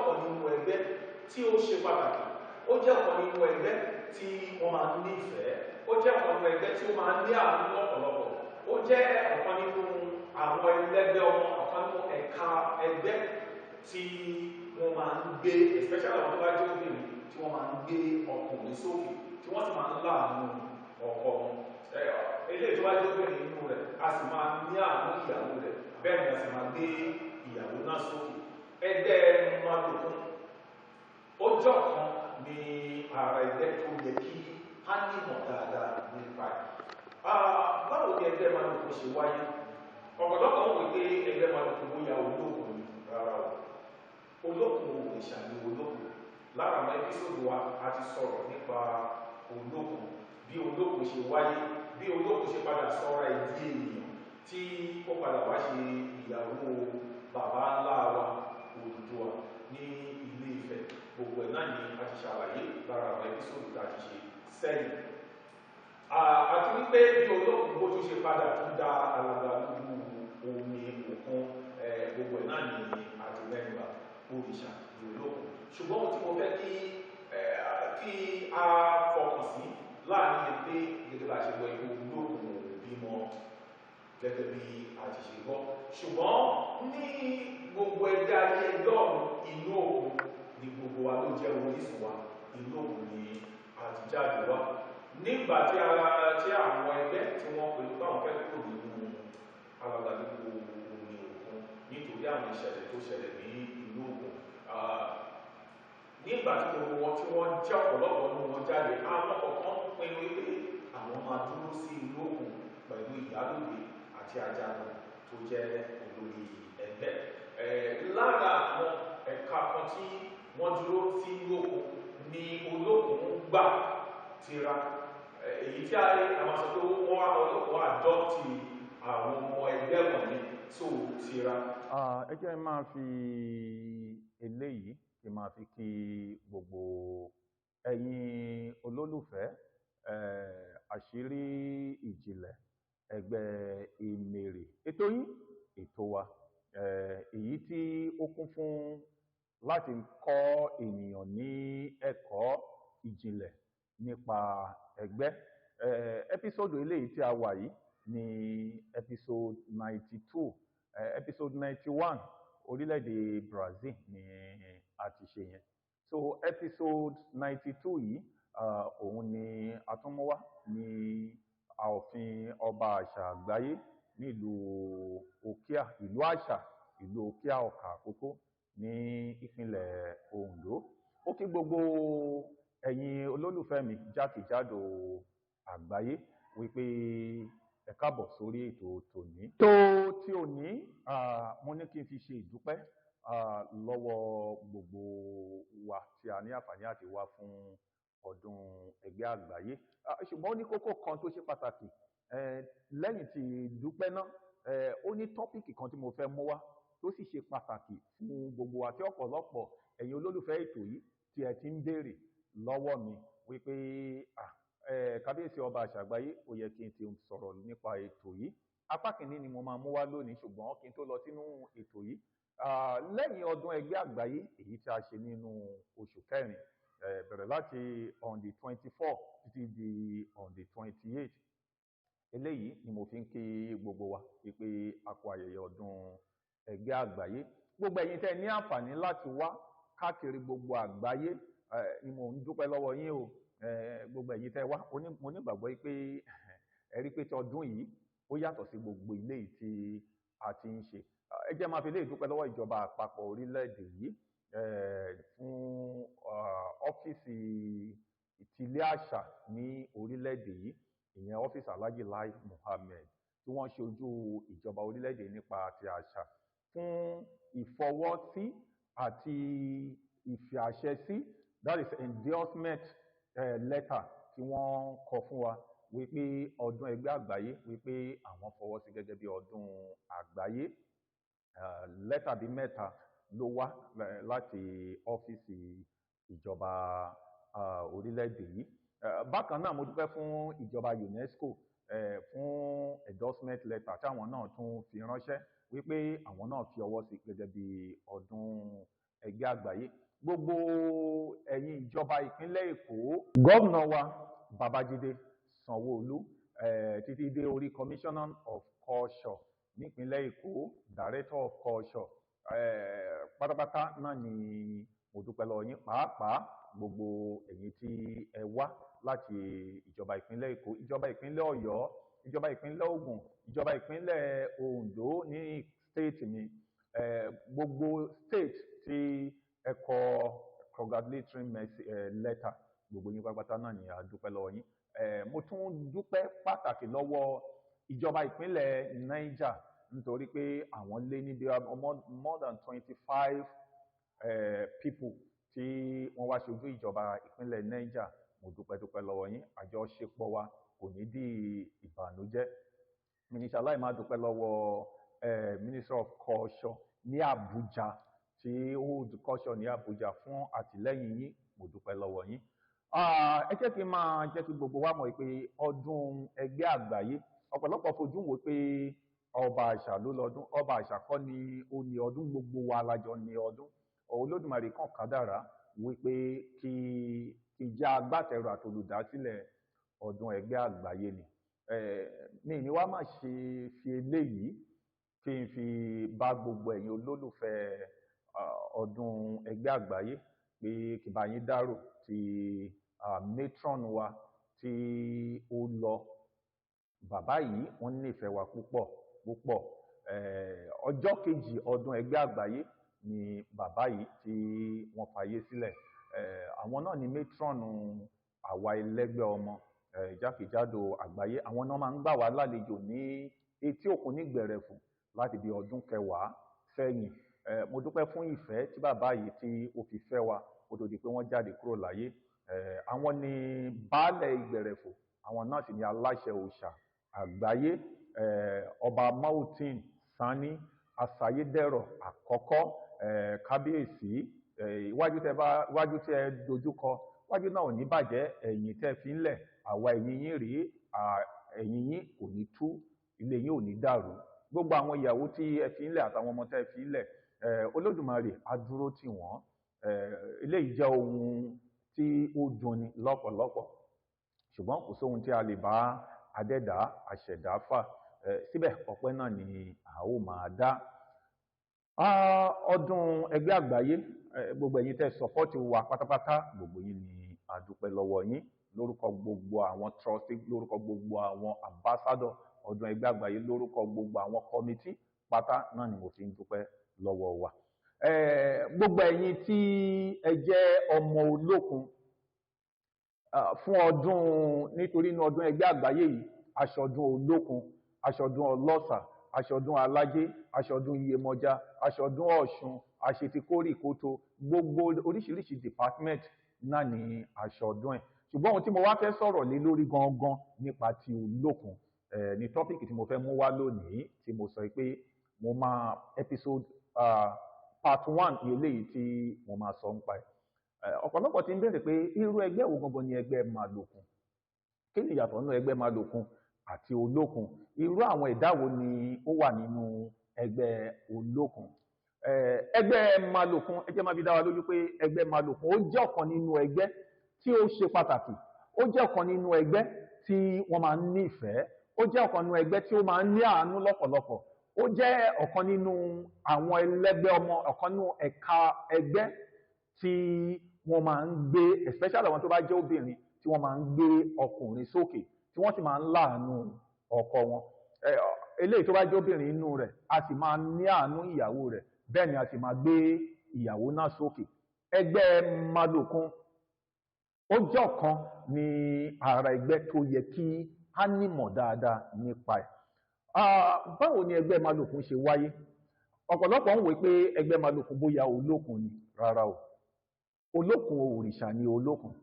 ọ̀kan nínú ẹgbẹ́ tí ó ṣe pàtàkì. Ó jẹ́ ọ̀kan nínú ẹgbẹ́ tí wọ́n máa ń ní ìfẹ́. Ó jẹ́ ọ̀kan nínú ẹgbẹ́ tí ó máa ń ní àánú lọ́pọ̀lọpọ̀. Ó jẹ́ ọ̀kan nínú àwọn ẹlẹ́gbẹ́ ọmọ, ọ̀kan nínú ẹ̀ka ẹgbẹ́ tí wọ́n máa ń gbé, especially àwọn tó bá jẹ́ obìnrin, tí wọ́n máa ń gbé ọkùnrin sókè, tí wọ́n sì máa ń láàánú ọkọ wọn. Eléyìí tó bá jẹ́ obìnrin nínú rẹ̀, a sì máa ní àánú ìyàwó rẹ̀, bẹ́ẹ̀ ni a sì máa gbé ìyàwó náà sókè. Ẹgbẹ́ Mádòkun ó jẹ́ ọ̀kan ní ara ẹgbẹ́ tó yẹ kí á nímọ̀ dáadáa nípa ẹ̀. Báwo ni ẹgbẹ́ Mádòkun ṣe wáyé? Ọ̀pọ̀lọpọ̀ ń wò pé ẹgbẹ́ Mádòkun bóyá olókun ni. Rárá o, olókun òrìṣà ni olókun. Lára àwọn episode wa, a ti sọ̀rọ̀ nípa olókun, bí olókun ṣe wáyé, bí olókun ṣe padà sọ́ra ìdí ènìyàn tí ó padà wá ṣe ìyàwó bàbá ńlá wa Odùduwà ní Ilé Ifẹ̀. Gbogbo ẹ̀ náà ni a ti ṣàlàyé lára àwọn episode tá a ti ṣe sẹ́yìn, àti wípé bí olókun bó tún ṣe padà tún da alàgbàlúgbú omi òkun, gbogbo ẹ̀ náà ni a ti mẹ́nuba. Òrìṣà ní olókun. Ṣùgbọ́n ohun tí mo fẹ́ kí a fọkàn sí láàrin ni pé, gẹ́gẹ́ bá a ṣe gbọ́, ikú olókun ò bímọ, gẹ́gẹ́ bí a ti ṣe gbọ́. Ṣùgbọ́n ní gbogbo ẹgbẹ́ ayé, ẹgbẹ́ ọ̀run, inú òkun ni gbogbo wa ló jẹ́ orísun wa. Inú òkun ni a ti jáde wá. Nígbà tí ara tí àwọn ẹgbẹ́ tí wọ́n pinnu báwọn fẹ́ kúrò nínú alàgbàlúgbú omi òkun nítorí àwọn ìṣẹ̀lẹ̀ tó ṣẹlẹ̀ ní inú òkun, nígbà tí gbogbo wọn tí wọ́n jẹ́ ọ̀pọ̀lọpọ̀ nínú wọn jáde, àwọn kọ̀ọ̀kan pinnu wípé àwọn máa dúró sí inú òkun pẹ̀lú Ìyálòde àti Ajagun tó jẹ́ olórí ẹgbẹ́. Lára àwọn ẹ̀ka kan tí wọ́n dúró sí inú òkun ni olókun gbà tira, èyí tí a máa sọ pé wọ́n olókun adopt àwọn ọmọ ẹgbẹ́ wọ̀nyí tó tira. Ẹ jẹ́ máa fi eléyìí kí n máa fi kí gbogbo ẹ̀yin olólùfẹ́ Àṣírí Ìjìnlẹ̀ Ẹgbẹ́ Ìmèrè, ètò yín, ètò wa, èyí tí ó kún fún láti kọ́ ènìyàn ní ẹ̀kọ́ ìjìnlẹ̀ nípa ẹgbẹ́. Episode eléyìí tí a wà yìí ní episode 92. Episode 91, orílẹ̀-èdè Brazil ni a ti ṣe yẹn. So episode 92 yìí, òun ni a tún mú wá ní ààfin ọba àṣà àgbáyé nílùú Òkíà, ìlú àṣà, ìlú Òkíà Ọ̀kà Àkókó ní ìpínlẹ̀ Ondo. Ó kí gbogbo ẹ̀yin olólùfẹ́ mi jákèjádò àgbáyé wípé ẹ káàbọ̀ sórí ètò tòní. Tó tí ò ní, mo ní kí n fi ṣe ìdúpẹ́ lọ́wọ́ gbogbo wa tí a ní àǹfààní àti wá fún ọdún ẹgbẹ́ àgbáyé. Ṣùgbọ́n ó ní kókó kan tó ṣe pàtàkì lẹ́yìn tí ìdúpẹ́ náà. Ó ní topic kan tí mo fẹ́ mú wá tó sì ṣe pàtàkì fún gbogbo wa, tí ọ̀pọ̀lọpọ̀ ẹ̀yin olólùfẹ́ ètò yìí tí ẹ ti ń béèrè lọ́wọ́ mi wípé, "Kábíyèsí ọba àṣà àgbáyé, ó yẹ kí n ti sọ̀rọ̀ nípa ètò yìí." Apá kìíní ni mo máa mú wá lónìí. Ṣùgbọ́n kí n tó lọ sínú ètò yìí, lẹ́yìn ọdún ẹgbẹ́ àgbáyé èyí tí a ṣe nínú oṣù kẹrin, bẹ̀rẹ̀ láti on the 24 títí di on the 28, eléyìí ni mo fi ń kí gbogbo wa wípé a kú ayẹyẹ ọdún ẹgbẹ́ àgbáyé. Gbogbo ẹ̀yin tẹ́ ní àǹfààní láti wá káàkiri gbogbo àgbáyé ni mo ń dúpẹ́ lọ́wọ́ yín o. Gbogbo ẹ̀yin tẹ́ wá, mo nígbàgbọ́ pé ẹ rí pé tí ọdún yìí ó yàtọ̀ sí gbogbo ilé yìí tí a ti ń ṣe. Ẹ jẹ́ máa fi eléyìí dúpẹ́ lọ́wọ́ ìjọba àpapọ̀ orílẹ̀-èdè yìí fún ọ́fíìsì ìtìlẹ̀ àṣà ní orílẹ̀-èdè yìí, ìyẹn ọ́fíìsì Alhaji Lai Muhammed, tí wọ́n ṣe ojú ìjọba orílẹ̀-èdè nípa ti àṣà, fún ìfọwọ́sí àti ìfàṣẹ sí, that is endorsement letter tí wọ́n kọ fún wa wípé ọdún ẹgbẹ́ àgbáyé, wípé àwọn fọwọ́ sí gẹ́gẹ́ bí ọdún àgbáyé. Lẹ́tà bíi mẹ́ta ló wá láti ọ́fíìsì ìjọba orílẹ̀-èdè yìí. Bákan náà, mo dúpẹ́ fún ìjọba UNESCO fún endorsement letter táwọn náà tún fi ránṣẹ́ wípé àwọn náà fi ọwọ́ sí gẹ́gẹ́ bí ọdún. ẹgbẹ́ àgbáyé. Gbogbo ẹ̀yin ìjọba ìpínlẹ̀ Èkó, gómìnà wa Babájídé Sanwó-Olú, títí dé orí Commissioner of Culture nípínlẹ̀ Èkó, Director of Culture, pátápátá náà ni mo dúpẹ́ lọ́wọ́ yín. Pàápàá gbogbo ẹ̀yin tí ẹ wá láti ìjọba ìpínlẹ̀ Èkó, ìjọba ìpínlẹ̀ Ọ̀yọ́, ìjọba ìpínlẹ̀ Ògùn, ìjọba ìpínlẹ̀ Oǹdó ní state mi, gbogbo state tí ẹ kọ congratulatory letter, gbogbo yín pátápátá náà ni a dúpẹ́ lọ́wọ́ yín. Mo tún dúpẹ́ pàtàkì lọ́wọ́ ìjọba ìpínlẹ̀ Niger, nítorí pé àwọn lé ní bí more than 25 people tí wọ́n wá ṣojú ìjọba ìpínlẹ̀ Niger. Mo dúpẹ́ dúpẹ́ lọ́wọ́ yín. Àjọṣepọ̀ wa kò ní di ìbànújẹ́. Mínísítà láì máa dúpẹ́ lọ́wọ́ Minister of Culture ní Abuja, tí hold culture ní Abuja, fún àtìlẹ́yìn yín. Mo dúpẹ́ lọ́wọ́ yín. Ẹ jẹ́ kí n máa jẹ́ kí gbogbo wa mọ̀ pé ọdún ẹgbẹ́ àgbáyé, ọ̀pọ̀lọpọ̀ fojú wò pé ọba àṣà ló lọ́dún. Ọba àṣà kọ́ ni ó ní ọdún, gbogbo wa lájọ ní ọdún. Olódùmarè kàn kádàrá wípé kí jẹ́ agbátẹrù àtolùdásílẹ̀ ọdún ẹgbẹ́ àgbáyé ni. Mi ní wá má ṣe fi eléyìí kí n fi bá gbogbo ẹ̀yin olólùfẹ́ ọdún ẹgbẹ́ àgbáyé pé kí bá yín dárò ti matron wa tí ó lọ. Bàbá yìí, wọ́n nífẹ̀ẹ́ wa púpọ̀ púpọ̀. Ọjọ́ kejì ọdún ẹgbẹ́ àgbáyé ni bàbá yìí tí wọ́n fàyè sílẹ̀. Àwọn náà ni matron àwa ẹlẹ́gbẹ́ ọmọ jákèjádò àgbáyé. Àwọn náà máa ń gbà wá lálejò ní etí òkun ní Gbẹ̀rẹ̀fù láti bí ọdún 10 sẹ́yìn. Mo dúpẹ́ fún ìfẹ́ tí bàbá yìí tí ó fi fẹ́ wa kó tó di pé wọ́n jáde kúrò láyé. Àwọn ni baálẹ̀ Ìgbẹ̀rẹ̀fù, àwọn náà sì ni aláṣẹ òòṣà àgbáyé, Ọba Mautin Sani Asayédẹ̀rọ̀ àkọ́kọ́. Kábíyèsí, iwájú tẹ bá iwájú tí ẹ dojúkọ, iwájú náà ò ní bàjẹ́. Ẹ̀yìn tẹ́ fi ń lẹ̀, àwa ẹ̀yìn yín rèé, ẹ̀yìn yín kò ní tú, ilé yín ò ní dàrú. Gbogbo àwọn ìyàwó tí ẹ fi ń lẹ̀ àtàwọn ọmọ tẹ́ fi ń lẹ̀, Olódùmarè á dúró tì wọ́n. Eléyìí jẹ́ ohun tí ó dunni lọ́pọ̀lọpọ̀, ṣùgbọ́n kò sóhun tí a lè bá adẹ́dá àṣẹ̀dá fà. Síbẹ̀ ọpẹ́ náà ni a ó máa dá. Ọdún ẹgbẹ́ àgbáyé, gbogbo ẹ̀yin tẹ́ sọpọ́tì wa pátápátá, gbogbo yín ni a dúpẹ́ lọ́wọ́ yín. Lórúkọ gbogbo àwọn trustee, lórúkọ gbogbo àwọn ambassador ọdún ẹgbẹ́ àgbáyé, lórúkọ gbogbo àwọn committee pátá náà ni mo fi ń dúpẹ́ lọ́wọ́ wa. Gbogbo ẹ̀yin tí ẹ jẹ́ ọmọ olókun fún ọdún, nítorí inú ọdún ẹgbẹ́ àgbáyé yìí, aṣọdún olókun, aṣọdún ọlọ́sà, aṣọdún alájé, aṣọdún iyemọja, aṣọdún ọ̀ṣun, àṣetikórìkótó, gbogbo oríṣiríṣi department náà ní aṣọdún ẹ̀. Ṣùgbọ́n ohun tí mo wá fẹ́ sọ̀rọ̀ lé lórí gangan nípa ti olókun ní topic tí mo fẹ́ mú wá lónìí, tí mo sọ pé mo máa episode part 1 ní eléyìí tí mo máa sọ nípa ẹ̀. Ọ̀pọ̀lọpọ̀ ti ń béèrè pé irú ẹgbẹ́ wo gangan ni ẹgbẹ́ Màlòkun? Kí ni ìyàtọ̀ nínú ẹgbẹ́ Màlòkun àti Olókun? Irú àwọn ẹ̀dá wo ni ó wà nínú ẹgbẹ́ Olókun? Ẹgbẹ́ Màlòkun, ẹ jẹ́ máa fi dá wa lójú pé ẹgbẹ́ Màlòkun ó jẹ́ ọ̀kan nínú ẹgbẹ́ tí ó ṣe pàtàkì, ó jẹ́ ọ̀kan nínú ẹgbẹ́ tí wọ́n máa ń ní ìfẹ́, ó jẹ́ ọ̀kan nínú ẹgbẹ́ tí ó máa ń ní àánú lọ́pọ̀lọpọ̀, ó jẹ́ ọ̀kan nínú àwọn ẹlẹ́gbẹ́ ọmọ, ọ̀kan nínú ẹ̀ka ẹgbẹ́ tí wọ́n máa ń gbé, especially àwọn tó bá jẹ́ obìnrin, tí wọ́n máa ń gbé ọkùnrin sókè, tí wọ́n sì máa ń láàánú ọkọ wọn. Eléyìí tó bá jẹ́ obìnrin inú rẹ̀, a sì máa ní àánú ìyàwó rẹ̀, bẹ́ẹ̀ ni a sì máa gbé ìyàwó náà sókè. Ẹgbẹ́ Màlòkun ó jẹ́ ọ̀kan ní ara ẹgbẹ́ tó yẹ kí a nímọ̀ dáadáa nípa ẹ̀. Báwo ni ẹgbẹ́ Màlòkun ṣe wáyé? Ọ̀pọ̀lọpọ̀ ń wò pé ẹgbẹ́ Màlòkun bóyá Olókun ni. Rárá o, Olókun òrìṣà ni Olókun.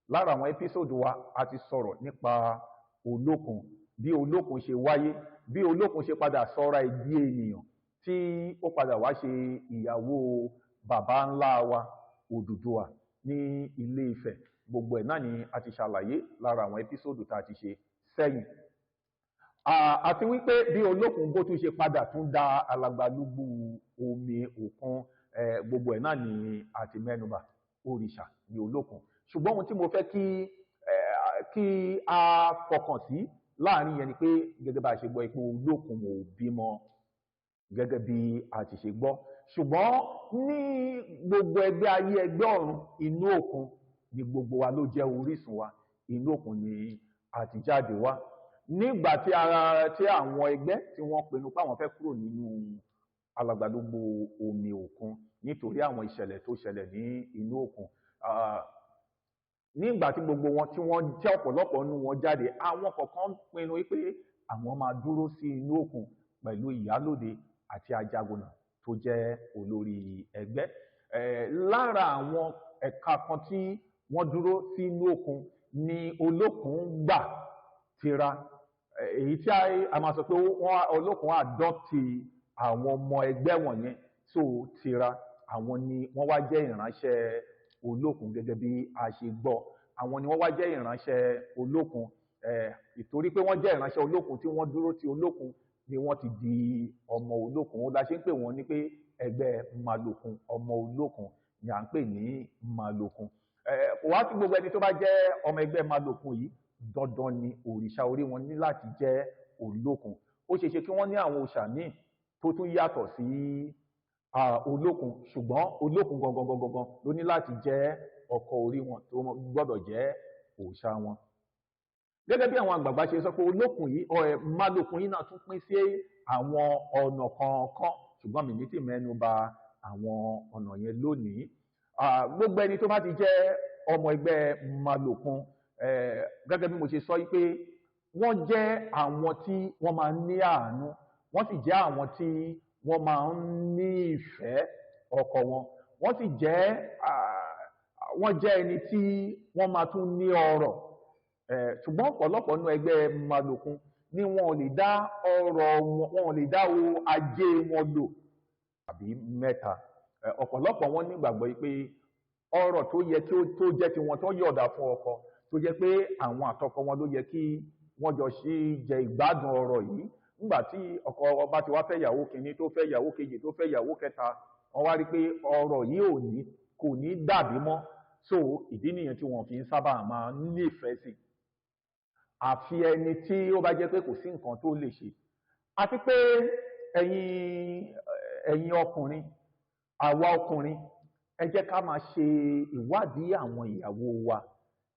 Lára àwọn episode wa, a ti sọ̀rọ̀ nípa Olókun, bí Olókun ṣe wáyé, bí Olókun ṣe padà sọ́ra di ènìyàn tí ó padà wá ṣe ìyàwó bàbá ńlá wa Odùduwà ní Ilé Ifẹ̀. Gbogbo ẹ̀ náà ni a ti ṣàlàyé lára àwọn episode tá a ti ṣe sẹ́yìn. Àti wípé bí Olókun bó tún ṣe padà tún da alàgbàlúgbú omi òkun, gbogbo Gbogbo ẹ̀ náà ni a ti mẹ́nubà. Òrìṣà ni Olókun. Ṣùgbọ́n ohun tí mo fẹ́ kí a fọkàn sí láàrin yẹn ni pé gẹ́gẹ́ bá a ṣe gbọ́ pé Olókun ò bímọ, gẹ́gẹ́ bí a ti ṣe gbọ́. Ṣùgbọ́n ní gbogbo ẹgbẹ́ ayé, ẹgbẹ́ ọ̀run, inú òkun ni gbogbo wa ló jẹ́ orísun wa. Inú òkun ni a ti jáde wá. Nígbà tí ara tí àwọn ẹgbẹ́ tí wọ́n pinnu pé àwọn fẹ́ kúrò nínú alàgbàlúgbú omi òkun nítorí àwọn ìṣẹ̀lẹ̀ tó ṣẹlẹ̀ ní inú òkun, nígbà tí gbogbo wọn tí wọ́n jẹ́ ọ̀pọ̀lọpọ̀ nínú wọn jáde, àwọn kọ̀ọ̀kan pinnu wípé àwọn máa dúró sí inú òkun pẹ̀lú Ìyálóde àti Ajagunà tó jẹ́ olórí ẹgbẹ́. Lára àwọn ẹ̀ka kan tí wọ́n dúró sí inú òkun ni Olókun gbà tira, èyí tí a máa sọ pé wọ́n Olókun adopt àwọn ọmọ ẹgbẹ́ wọ̀nyẹn tó tira. Àwọn ni wọ́n wá jẹ́ ìránṣẹ́ Olókun gẹ́gẹ́ bí a ṣe gbọ́. Àwọn ni wọ́n wá jẹ́ ìránṣẹ́ Olókun. Ìtorí pé wọ́n jẹ́ ìránṣẹ́ Olókun tí wọ́n dúró ti Olókun ni wọ́n ti di ọmọ Olókun. Ó la ṣe ń pè wọ́n ní pé ẹgbẹ́ Màlòkun, ọmọ Olókun ni à ń pè ní Màlòkun. Kò wá sí gbogbo ẹni tó bá jẹ́ ọmọ ẹgbẹ́ Màlòkun yìí, dandan ni òrìṣà orí wọn ní láti jẹ́ Olókun. Ó ṣeé ṣe kí wọ́n ní àwọn òòṣà míì tó tún yàtọ̀ sí Olókun, ṣùgbọ́n Olókun gangan gangan gangan ló ní láti jẹ́ ọkọ orí wọn, tó gbọ́dọ̀ jẹ́ òòṣà wọn. Gẹ́gẹ́ bí àwọn àgbààgbà ṣe sọ pé Olókun yìí, Màlòkun yìí náà tún pín sí àwọn ọ̀nà kọ̀ọ̀kan, ṣùgbọ́n mi ní tí mẹ́nu bà àwọn ọ̀nà yẹn lónìí. Gbogbo ẹni tó bá ti jẹ́ ọmọ ẹgbẹ́ Màlòkun, gẹ́gẹ́ bí mo ṣe sọ pé wọ́n jẹ́ àwọn tí wọ́n máa ń ní àánú, wọ́n sì jẹ́ àwọn tí wọ́n máa ń ní ìfẹ́ ọkọ wọn, wọ́n sì jẹ́ wọ́n jẹ́ ẹni tí wọ́n máa tún ní ọrọ̀. Ṣùgbọ́n ọ̀pọ̀lọpọ̀ nínú ẹgbẹ́ Màlòkun ni wọn ò lè dá ọrọ̀ wọn, wọn ò lè dá owó ajé wọn lò tàbí mẹ́ta. Ọ̀pọ̀lọpọ̀ wọn nígbàgbọ́ pé ọrọ̀ tó yẹ kí ó tó jẹ́ tiwọn tó yọ̀ọ̀dà fún ọkọ, tó jẹ́ pé àwọn àtọkọ wọn ló yẹ kí wọ́n jọ sí jẹ ìgbádùn ọrọ̀ yìí. Nígbà tí ọkọ bá ti wá fẹ́ ìyàwó kìíní, tó fẹ́ ìyàwó kejì, tó fẹ́ ìyàwó kẹta, wọ́n wá rí pé ọrọ̀ yìí ò ní kò ní dàbí mọ́. So ìdí nìyẹn tí wọ́n fi ń sábà máa ń nífẹ̀ẹ́ sí, àfi ẹni tí ó bá jẹ́ pé kò sí nǹkan tó lè ṣe. Àti pé ẹ̀yin ọkùnrin, àwa ọkùnrin, ẹ jẹ́ ká máa ṣe ìwádìí àwọn ìyàwó wa.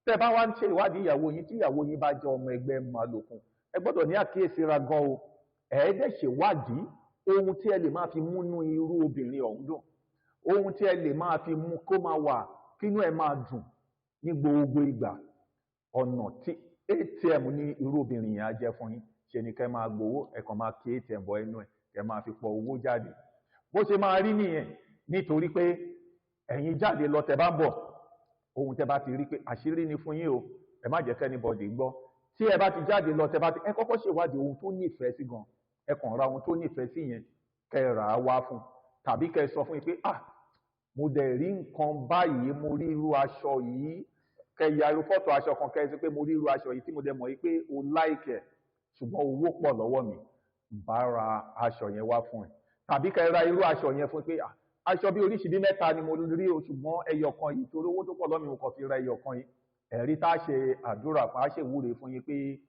Tẹ́ bá wá ń ṣe ìwádìí ìyàwó yín, tí ìyàwó yín bá jẹ́ ọmọ ẹgbẹ́ Màlòkun, ẹ gbọ́dọ̀ ní àkíyèsíra gan o. Ẹ dẹ̀ ṣèwádìí ohun tí ẹ lè máa fi múnú irú obìnrin ọ̀hún dùn, ohun tí ẹ lè máa fi mú kó máa wà kínú ẹ máa dùn ní gbogbo ìgbà. Ọ̀nà tí ATM ní irú obìnrin yẹn á jẹ́ fún yín, ṣe ni kẹ́ máa gbowó, ẹ kàn máa kí ATM bọ ẹnu ẹ, kẹ́ máa fi pọ owó jáde. Bó ṣe máa rí nìyẹn, nítorí pé ẹ̀yin jáde lọ, tẹ́ bá ń bọ̀, ohun tẹ́ bá ti rí pé àṣírí ni fún yín o, ẹ má jẹ́ k'anybody gbọ́. Tí ẹ bá ti jáde lọ, tẹ́ bá ti ẹ kọ́kọ́ ṣèwádìí ohun tó nífẹ̀ẹ́ sí gan, ẹ kàn ra ohun tó nífẹ̀ẹ́ sí yẹn, kẹ́ rà á wá fún, tàbí kẹ́ sọ fún yín pé, "Ah, mo dẹ̀ rí nǹkan báyìí, mo rí irú aṣọ yìí." Kẹ́ ya irú fọ́tò aṣọ kan, kẹ́ sọ pé, "Mo rí irú aṣọ yìí tí mo dẹ̀ mọ̀ yìí pé o like ẹ̀, ṣùgbọ́n owó pọ̀ lọ́wọ́ mi, bá ra aṣọ yẹn wá fún ẹ." Tàbí kẹ́ ra irú aṣọ yẹn fún pé, "Ah, aṣọ bí oríṣi bí mẹ́ta ni mo rí o, ṣùgbọ́n ẹyọ kan yìí, torí owó tó pọ̀ lọ́wọ́ mi, mo kàn fi ra ẹyọ kan yìí." Ẹ̀rí tá a ṣe àdúrà fún, a ṣe ìwúre fún yín pé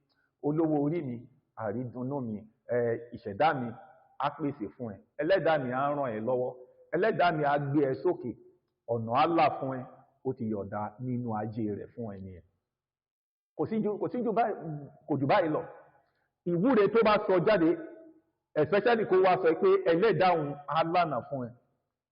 olówó orí mi, àrídùnnú mi, ìṣẹ̀dá mi á pèsè fún ẹ, ẹlẹ́dàá mi á ràn ẹ́ lọ́wọ́, ẹlẹ́dàá mi á gbé ẹ sókè, ọ̀nà á là fún ẹ. Ó ti yọ̀ọ̀da nínú ajé rẹ̀ fún ẹ nìyẹn. Kò sí ju báyìí, kò jù báyìí lọ. Ìwúre tó bá sọ jáde, especially kó wá sọ pé ẹlẹ́dàá òun á lànà fún ẹ,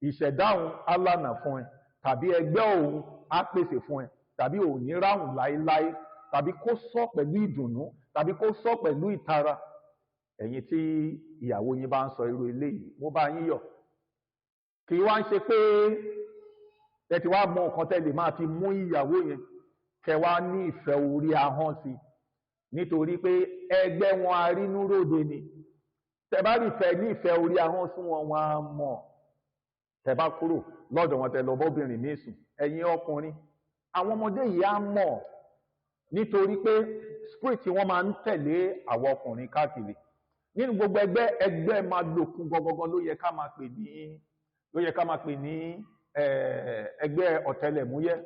ìṣẹ̀dá òun á lànà fún ẹ, tàbí ẹgbẹ́ òun á pèsè fún ẹ, tàbí òun ní ráhùn láéláé, tàbí kó sọ pẹ̀lú ìdùnnú, tàbí kó sọ pẹ̀lú ìtara. Ẹ̀yin tí ìyàwó yín bá ń sọ irú eléyìí, mo bá yín yọ̀. Kì í wá ń ṣe pé ẹ ti wá mọ nǹkan tẹ́ lè máa fi mú ìyàwó yẹn kẹ́ wá ní ìfẹ́ orí ahọ́n sí, nítorí pé ẹgbẹ́ wọn arínúròde ni. Tẹ́ bá rí ìfẹ́ ní ìfẹ́ orí ahọ́n sí wọn, wọn á mọ̀. Tẹ́ bá kúrò lọ́dọ̀ wọn, tẹ́ lọ bọ́bìnrin míì sùn, ẹ̀yin ọkùnrin, àwọn ọmọdé yìí á mọ̀, nítorí pé spirit wọn máa ń tẹ̀lé àwọn ọkùnrin káàkiri. Nínú gbogbo ẹgbẹ́, ẹgbẹ́ Màlòkun gangan ló yẹ ká máa pè ní ló yẹ ká máa pè ní ẹgbẹ́ ọ̀tẹlẹ̀múyẹ́.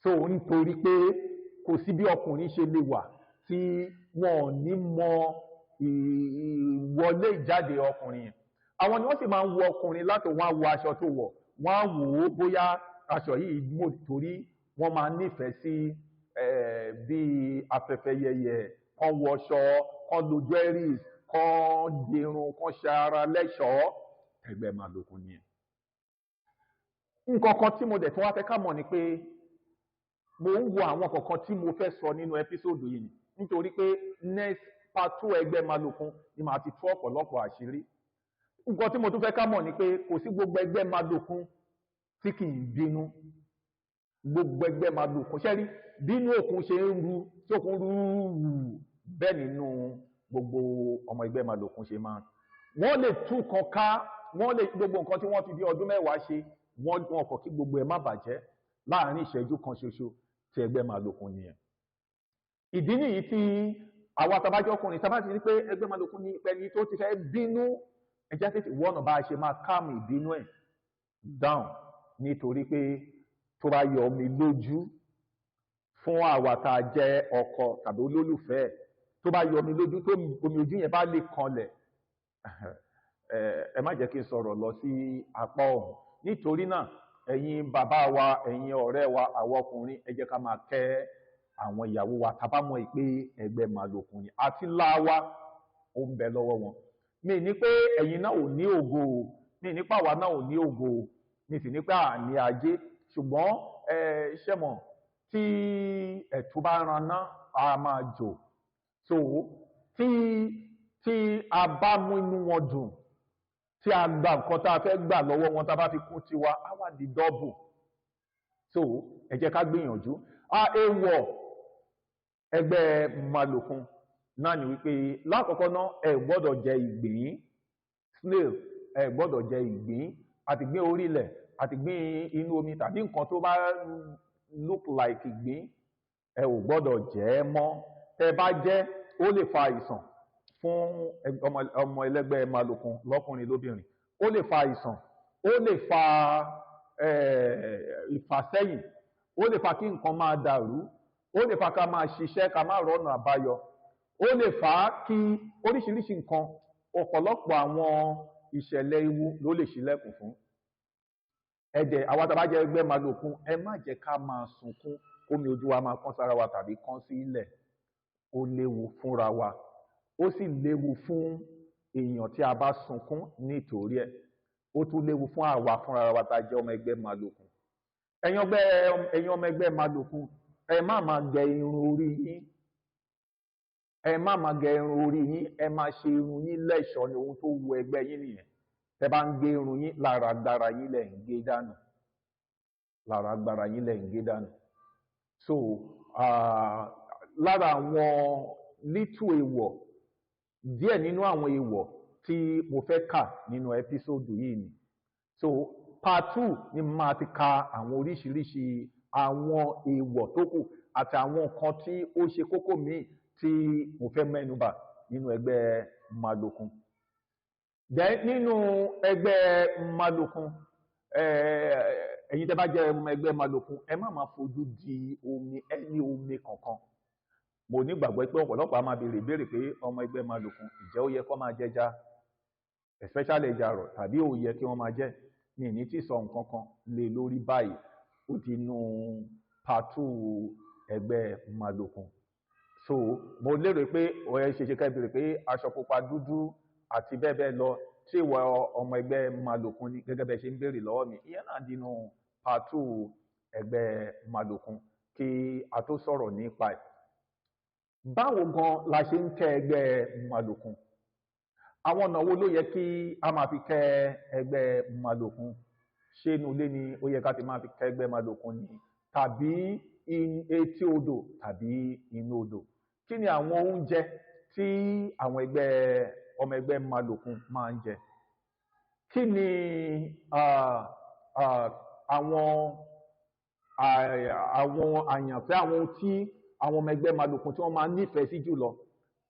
So nítorí pé kò sí bí ọkùnrin ṣe lè wà tí wọn ò ní mọ ìwọlé ìjáde ọkùnrin yẹn. Àwọn ni wọ́n sì máa ń wo ọkùnrin láti wọ́n á wo aṣọ tó wọ̀, wọ́n á wò ó bóyá aṣọ yìí mò, torí wọ́n máa nífẹ̀ẹ́ sí bí afẹ́fẹ́ yẹyẹ, kán wọṣọ, kán lo jewelries, kán dirun, kán ṣe ara lẹ́ṣọ̀ọ́. Ẹgbẹ́ Màlókun nìyẹn. Nǹkan kan tí mo dẹ̀ tún wá fẹ́ ká mọ̀ ni pé mo ń wo àwọn kọ̀ọ̀kan tí mo fẹ́ sọ nínú episode yìí ni, nítorí pé next part 2 ẹgbẹ́ Màlókun ni màá ti tú ọ̀pọ̀lọpọ̀ àṣírí. Nǹkan tí mo tún fẹ́ ká mọ̀ ni pé kò sí gbogbo ẹgbẹ́ Màlókun tí kì í bínú. Gbogbo ẹgbẹ́ Màlókun ṣẹ́rí bínú òkun ṣe ń ru, tí òkun rú bẹ́ẹ̀ nínú gbogbo ọmọ ẹgbẹ́ Màlókun ṣe máa. Wọ́n lè tú kan ká, wọ́n lè gbogbo nǹkan tí wọ́n fi bí ọdún 10 ṣe, wọ́n kọ̀ kí gbogbo ẹ̀ má bàjẹ́ láàárín ìṣẹ́jú kan ṣoṣo tí ẹgbẹ́ Màlókun nìyẹn. Ìdí nìyí tí àwa tabajọ́ ọkùnrin tá bá ti rí pé ẹgbẹ́ Màlókun ní pẹ̀lú tó ti fẹ́ bínú, ẹ jẹ́ tètè wọ́nà bá a ṣe máa calm ìbínú ẹ̀ down, nítorí pé tó bá yọ omi lójú fún àwa tá a jẹ́ ọkọ tàbí olólùfẹ́ ẹ̀, tó bá yọ omi lójú, tó omi ojú yẹn bá lè kanlẹ̀, ẹ má jẹ́ kí n sọ̀rọ̀ lọ sí apá ọ̀hún. Nítorí náà ẹ̀yin bàbá wa, ẹ̀yin ọ̀rẹ́ wa, àwọn ọkùnrin, ẹ jẹ́ ká máa kẹ́ àwọn ìyàwó wa tá bá mọ̀ pé ẹgbẹ́ Màlókun ni àti láwa ó ń bẹ lọ́wọ́ wọn. Mi ní pé ẹ̀yin náà ò ní ògo o, mi ní pé àwa náà ò ní ògo o, mi sì ní pé àní ajé, ṣùgbọ́n ṣé mọ̀ tí ẹ̀tú bá raná a máa jò. So tí a bá mú inú wọn dùn, tí a gba nǹkan tá a fẹ́ gbà lọ́wọ́ wọn, tá a bá fi kún tiwa, á wá di dọ́bù. So ẹ jẹ́ ká gbìyànjú. Èèwọ̀ ẹgbẹ́ Màlókun náà ni wípé lákọ̀ọ́kọ́ náà ẹ gbọ́dọ̀ jẹ ìgbín, snail, ẹ gbọ́dọ̀ jẹ ìgbín, àti ìgbín orílẹ̀, àti ìgbín inú omi, tàbí nǹkan tó bá look like ìgbín, ẹ ò gbọ́dọ̀ jẹ ẹ́ mọ́. Tẹ́ bá jẹ, ó lè fa àìsàn fún ọmọ ẹlẹ́gbẹ́ Màlókun lọ́kùnrin lóbìnrin. Ó lè fa àìsàn, ó lè fa ìfàsẹ́yìn, ó lè fa kí nǹkan máa dàrú, ó lè fa ká máa ṣiṣẹ́ ká má rọ́nà àbáyọ, ó lè fa kí oríṣiríṣi nǹkan, ọ̀pọ̀lọpọ̀ àwọn ìṣẹ̀lẹ̀ ewu ló lè ṣílẹ̀kùn fún. Ẹ̀dẹ̀ àwa tá a bá jẹ́ ẹgbẹ́ Màlókun, ẹ má jẹ́ ká máa sunkún kómi ojú wa máa kán sára wa tàbí kán sí ilẹ̀. Ó léwu fúnra wa, ó sì léwu fún èèyàn tí a bá sunkún nítorí ẹ̀, ó tún léwu fún àwa fúnra wa tá a jẹ́ ọmọ ẹgbẹ́ Màlókun. Ẹ̀yin ọmọ ẹgbẹ́ Màlókun, ẹ má máa gẹ irun orí yín, ẹ má máa gẹ irun orí yín, ẹ máa ṣe irun yín lẹ́ṣọ̀ọ́ ní ohun tó wu ẹgbẹ́ yín nìyẹn. Tẹ́ bá ń gé irun yín, lára agbára yín lẹ̀ ń gé dànù, lára agbára yín lẹ̀ ń gé dànù. So lára àwọn little èèwọ̀, díẹ̀ nínú àwọn èèwọ̀ tí mo fẹ́ kà nínú ẹ́písòdù yìí ni. So part 2 ni màá ti ka àwọn oríṣiríṣi àwọn èèwọ̀ tó kù àti àwọn nǹkan tí ó ṣe kókó míì tí mo fẹ́ mẹ́nubà nínú ẹgbẹ́ Màlókun. Then nínú ẹgbẹ́ Màlókun, ẹ̀yin tẹ́ bá jẹ́ ọmọ ẹgbẹ́ Màlókun, ẹ má máa fojú di omi, ẹni omi kankan. Mo nígbàgbọ́ pé ọ̀pọ̀lọpọ̀ a máa béèrè ìbéèrè pé ọmọ ẹgbẹ́ Màlókun, ǹjẹ́ ó yẹ kó máa jẹja, especially ẹja àrọ̀, tàbí ó yẹ kí wọ́n máa jẹ? Mi ní tí sọ nǹkan kan lé lórí báyìí, ó di inú part 2 ẹgbẹ́ Màlókun. So mo lérò pé ó yẹ ṣe ká béèrè pé aṣọ pupa, dúdú àti bẹ́ẹ̀ bẹ́ẹ̀ lọ, tí ìwọ ọmọ ẹgbẹ́ Màlókun ni gẹ́gẹ́ bẹ́ẹ̀ ṣe ń béèrè lọ́wọ́ mi, ìyẹn náà di inú part 2 ẹgbẹ́ Màlókun kí a tó sọ̀rọ̀ nípa ẹ̀. Báwo gan la ṣe ń kẹ́ ẹgbẹ́ Màlókun? Àwọn ọ̀nà wo ló yẹ kí a máa fi kẹ́ ẹgbẹ́ Màlókun? Ṣé inú ilé ni ó yẹ ká ti máa fi kẹ́ ẹgbẹ́ Màlókun ni, tàbí etí odò tàbí inú odò? Kí ni àwọn oúnjẹ tí àwọn ọmọ ẹgbẹ́ Màlókun máa ń jẹ? Kí ni àwọn àyànfẹ́, àwọn ohun tí àwọn ọmọ ẹgbẹ́ Màlókun tí wọ́n máa ń nífẹ̀ẹ́ sí jùlọ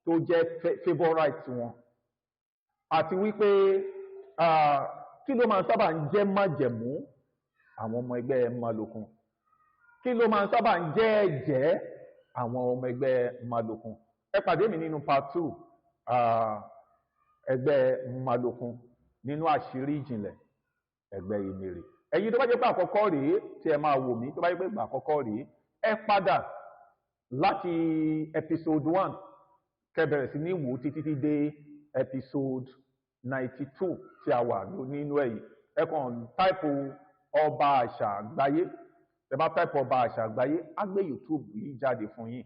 tó jẹ́ favourite wọn? Àti wípé kí ló máa ń sábà ń jẹ́ májẹ̀mú Àwọn ọmọ ẹgbẹ́ Malokun, kí ló máa ń sábà ń jẹ́ ẹ̀jẹ́ àwọn ọmọ ẹgbẹ́ Malokun? Ẹ pàdé mi nínú part 2 ẹgbẹ́ Malokun nínú àṣírí ìjìnlẹ̀ ẹgbẹ́ Emèrè. Ẹ̀yin tó bá jẹ́ pé àkọ́kọ́ rèé tí ẹ máa wò mí, tó bá jẹ́ pé ìgbà àkọ́kọ́ rèé, ẹ padà láti episode 1 kẹ́ bẹ̀rẹ̀ sí ní wò títí tí dé episode 92 tí a wà nínú ẹ̀ yìí. Ẹ kàn type Ọba Àṣà Àgbáyé. Ẹ bá type Ọba Àṣà Àgbáyé, á gbé YouTube yìí jáde fún yín.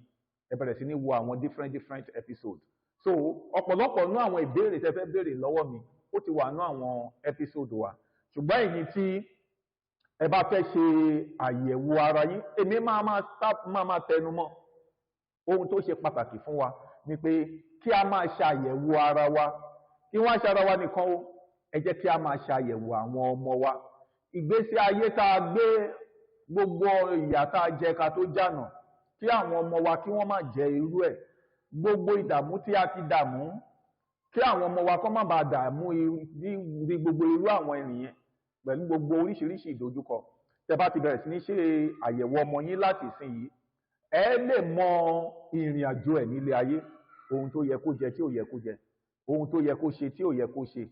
Ẹ bẹ̀rẹ̀ sí ní wo àwọn different different episodes. So ọ̀pọ̀lọpọ̀ nú àwọn ìbéèrè tẹ́ fẹ́ béèrè lọ́wọ́ mi, ó ti wà nú àwọn episode wa. Ṣùgbọ́n èyí tí ẹ bá fẹ́ ṣe àyẹ̀wò ara yín, èmi máa tẹnu mọ́ ohun tó ṣe pàtàkì fún wa ni pé kí a máa ṣe àyẹ̀wò ara wa. Kí wọ́n ṣe ara wa nìkan o, ẹ jẹ́ kí a máa ṣe àyẹ̀wò àwọn ọmọ wa. Ìgbésí ayé tá a gbé, gbogbo ìyà tá a jẹ ká tó jànà, kí àwọn ọmọ wa kí wọ́n má jẹ irú ẹ̀. Gbogbo ìdààmú tí a ti dààmú, kí àwọn ọmọ wa kó má bàa dààmú ní gbogbo irú àwọn ènìyàn pẹ̀lú gbogbo oríṣiríṣi ìdojúkọ. Tẹ́ bá ti bẹ̀rẹ̀ sí ní ṣe àyẹ̀wò ọmọ yín láti ìsìn yìí, ẹ lè mọ ìrìn àjò ẹ̀ nílé ayé, ohun tó yẹ kó jẹ tí ò yẹ kó jẹ, ohun tó yẹ kó ṣe tí ò yẹ kó ṣe,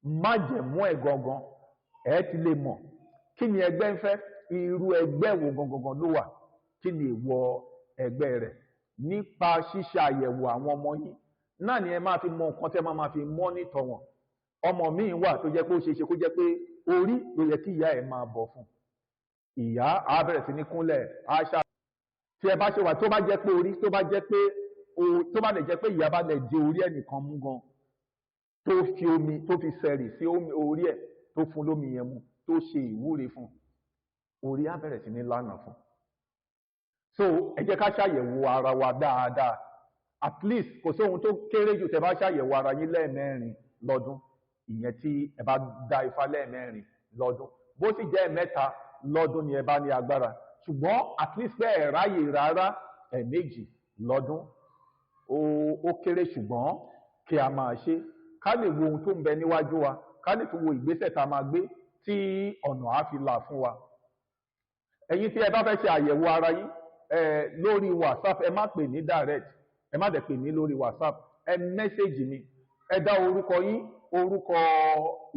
májẹ̀mú ẹ̀ gangan ẹ ti lè mọ̀. Kí ni ẹgbẹ́ ń fẹ́? Irú ẹgbẹ́ wo gangan ló wà? Kí ni èèwọ̀ ẹgbẹ́ rẹ̀? Nípa ṣíṣe àyẹ̀wò àwọn ọmọ yín náà ni ẹ máa fi mọ nǹkan tẹ́ máa fi mọ́nítọ̀ wọn. Ọmọ míì wà tó jẹ́ pé ó ṣeé ṣe kó jẹ́ pé orí ló yẹ kí ìyá ẹ̀ máa bọ̀ fún. Ìyá á bẹ̀rẹ̀ sí ní kúnlẹ̀, á ṣá. Tí ẹ bá ṣe wà, tó bá jẹ́ pé orí, tó bá jẹ́ pé tó bá lè jẹ́ pé ìyá bá lè jẹ orí ẹnìkan mú gan, tó fi omi, tó fi sẹ̀rì sí orí ẹ̀, tó fún lómi yẹn mu, tó ṣe ìwúre fún, orí á bẹ̀rẹ̀ sí ní lánàá fún. So ẹ jẹ́ ká ṣàyẹ̀wò ara wa dáadáa. At least kò sí ohun tó kéré jù tẹ́ bá ṣàyẹ̀wò ara yín lẹ́ẹ̀mẹ́rin lọ́dún, ìyẹn tí ẹ bá dá ifá lẹ́ẹ̀mẹ́rin lọ́dún, bó sì jẹ́ ẹ̀mẹ́ta lọ́dún ni ẹ bá ní agbára. Ṣùgbọ́n at least pé ẹ ráyè rárá ẹ̀ẹ̀mejì lọ́dún, ó kéré, ṣùgbọ́n kí a máa ṣe ká lè wo ohun tó ń bẹ níwájú wa, ká lè tún wo ìgbésẹ̀ tá a máa gbé tí ọ̀nà á fi là fún wa. Ẹ̀yin tí ẹ bá fẹ́ ṣe àyẹ̀wò ara yín lórí WhatsApp, ẹ má pè ní direct, ẹ má dẹ̀ pè mí lórí WhatsApp, ẹ mẹ́sẹ̀gì mi, ẹ dá orúkọ yín, orúkọ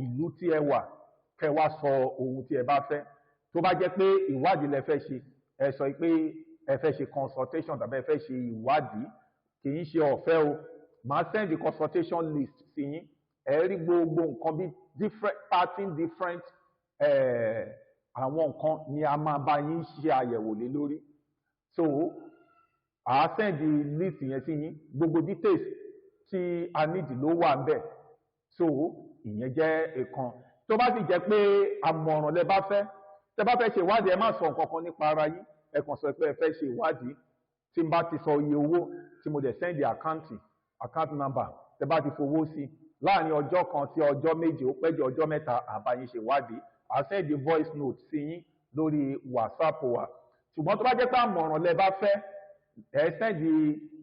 ìlú tí ẹ wà, kẹ́ wá sọ ohun tí ẹ bá fẹ́. Tó bá jẹ́ pé ìwádìí lẹ fẹ́ ṣe, ẹ sọ pé ẹ fẹ́ ṣe consultation tàbí ẹ fẹ́ ṣe ìwádìí. Kì í ṣe ọ̀fẹ́ o, màá send the consultation list sí yín. Ẹ rí gbogbo nǹkan bí different 13 different àwọn nǹkan ni a máa bá yín ṣe àyẹ̀wò lé lórí. So à á send the list yẹn sí yín, gbogbo details tí a need ló wà ńbẹ̀. So ìyẹn jẹ́ ìkan. Tó bá sì jẹ́ pé àmọ̀ràn lẹ bá fẹ́, tẹ́ bá fẹ́ ṣe ìwádìí, ẹ má sọ nǹkan kan nípa ara yín, ẹ kàn sọ pé ẹ fẹ́ ṣe ìwádìí. Tí n bá ti sọ iye owó tí mo dẹ̀ send account number, tẹ́ bá ti fowó sí láàrin ọjọ́ kan sí ọjọ́ 7, ó pẹ́ jù ọjọ́ 3, à bá yín ṣe ìwádìí. À send voice note sí yín lórí WhatsApp wa. Ṣùgbọ́n tó bá jẹ́ pé àmọ̀ràn lẹ bá fẹ́, ẹ send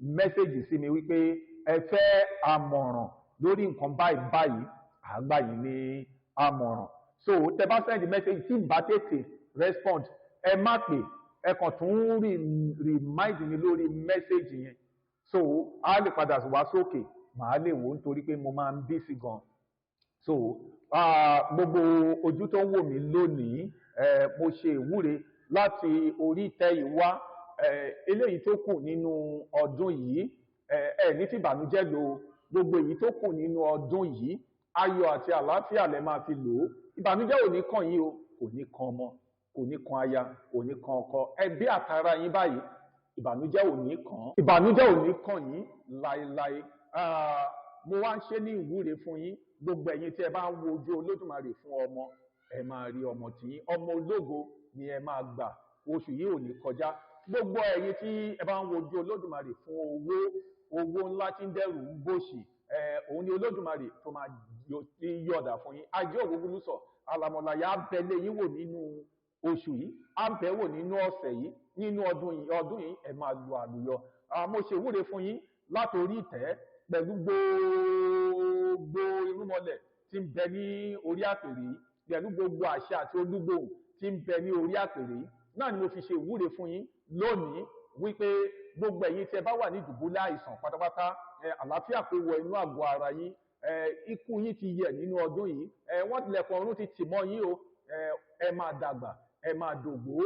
message sí mi wípé ẹ fẹ́ àmọ̀ràn lórí nǹkan báyìí báyìí, à gbà yín ní àmọ̀ràn. So tẹ́ bá send message, tí n bá tètè respond, ẹ má pè, ẹ kàn tún remind mi lórí message yẹn. So a lè padà wá sókè, màá lè wò ó, nítorí pé mo máa ń busy gan. So gbogbo ojú tó ń wò mí lónìí, mo ṣe ìwúre láti orí ìtẹ́ yìí wá. Eléyìí tó kù nínú ọdún yìí, ẹ ní fìbànújẹ́ lò. Gbogbo èyí tó kù nínú ọdún yìí, ayọ̀ àti àlàáfíà lẹ máa fi lò ó. Ìbànújẹ́ ò ní kàn yín o, kò ní kan ọmọ, kò ní kan aya, kò ní kan ọkọ, ẹbí àtara yín báyìí, ìbànújẹ́ ò ní kàn, ìbànújẹ́ ò ní kàn yín láéláé. Mo wá ń ṣe ní ìwúre fún yín, gbogbo ẹ̀yin tí ẹ bá ń wo ojú Olódùmarè fún ọmọ, ẹ máa rí ọmọ tiyín, ọmọ ológo ni ẹ máa gbà, oṣù yìí ò ní kọjá. Gbogbo ẹ̀yin tí ẹ bá ń wo ojú Olódùmarè fún owó, owó ńlá tí ń dẹ́rù ń bòṣì, òun ni Olódùmarè tó máa yọ̀dà fún yín. Ajé ògúngúlú sọ alàmọ̀láyà á bẹ lé yín wò nínú oṣù yìí, á bẹ̀ wò nínú ọ̀sẹ̀ yìí, nínú ọdún yìí, ọdún yìí ẹ máa lu àlùyọ. Mo ṣe ìwúre fún yín látòrí ìtẹ́ pẹ̀lú gbogbo irúnmọlẹ̀ tí ń bẹ ní orí àpèrè yìí, pẹ̀lú gbogbo àṣẹ àti olúgbòhùn tí ń bẹ ní orí àpèrè yìí náà ni mo fi ṣe ìwúre fún yín lónìí wípé gbogbo ẹ̀yin tí ẹ bá wà ní ìdùbúlẹ̀ àìsàn pátápátá, àlàáfíà kó wọ inú àgọ́ ara yín. Ikú yín ti yẹ̀ nínú ọdún yìí. Wọ́n tilẹ̀kùn ọ̀run ti tì mọ́ yín o. Ẹ máa dàgbà, ẹ máa dògbó.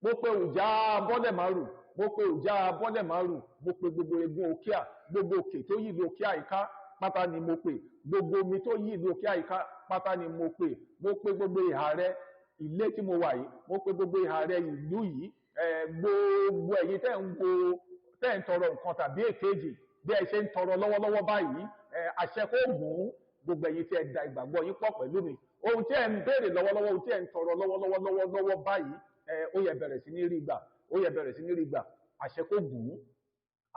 Mo pe òjá bọ́lẹ̀ márùn, mo pe òjá bọ́lẹ̀ márùn, mo pe gbogbo egun òkèà, gbogbo òkè tó yí ìlú òkè àyíká pátá ni mo pè, gbogbo omi tó yí ìlú òkè àyíká pátá ni mo pè. Mo pe gbogbo ìhà rẹ ilé tí mo wà yìí, mo pe gbogbo ìhà rẹ ìlú yìí. Gbogbo ẹ̀yin tẹ́ ń wo, tẹ́ ń tọrọ nǹkan tàbí èkejì, bí ẹ ṣe ń tọrọ lọ́wọ́lọ́wọ́ báyìí, àṣẹ kó gùn ún. Gbogbo ẹ̀yin tí ẹ da ìgbàgbọ́ yín pọ̀ pẹ̀lú mi, ohun tí ẹ ń béèrè lọ́wọ́lọ́wọ́, ohun tí ẹ ń tọrọ lọ́wọ́lọ́wọ́ lọ́wọ́lọ́wọ́ báyìí, ó yẹ bẹ̀rẹ̀ sí ní rí gbà, ó yẹ bẹ̀rẹ̀ sí ní rí gbà. Àṣẹ kó gùn ún,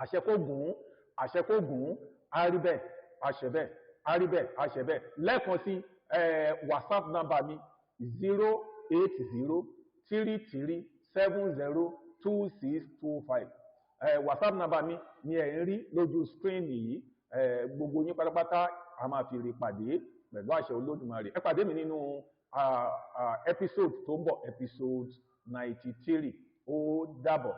àṣẹ kó gùn ún, àṣẹ kó gùn ún. Á rí bẹ́ẹ̀, àṣẹ bẹ́ẹ̀, á rí bẹ́ẹ̀, àṣẹ bẹ́ẹ̀. Lẹ́ẹ̀kan sí, WhatsApp number mi 08033702625. WhatsApp number mi ni ẹ̀ ń rí lójú screen yìí. Gbogbo yín pátápátá a máa fi rí pàdé pẹ̀lú àṣẹ Olódùmarè. Ẹ pàdé mi nínú episode tó ń bọ̀, episode 93. Ó dàbọ̀.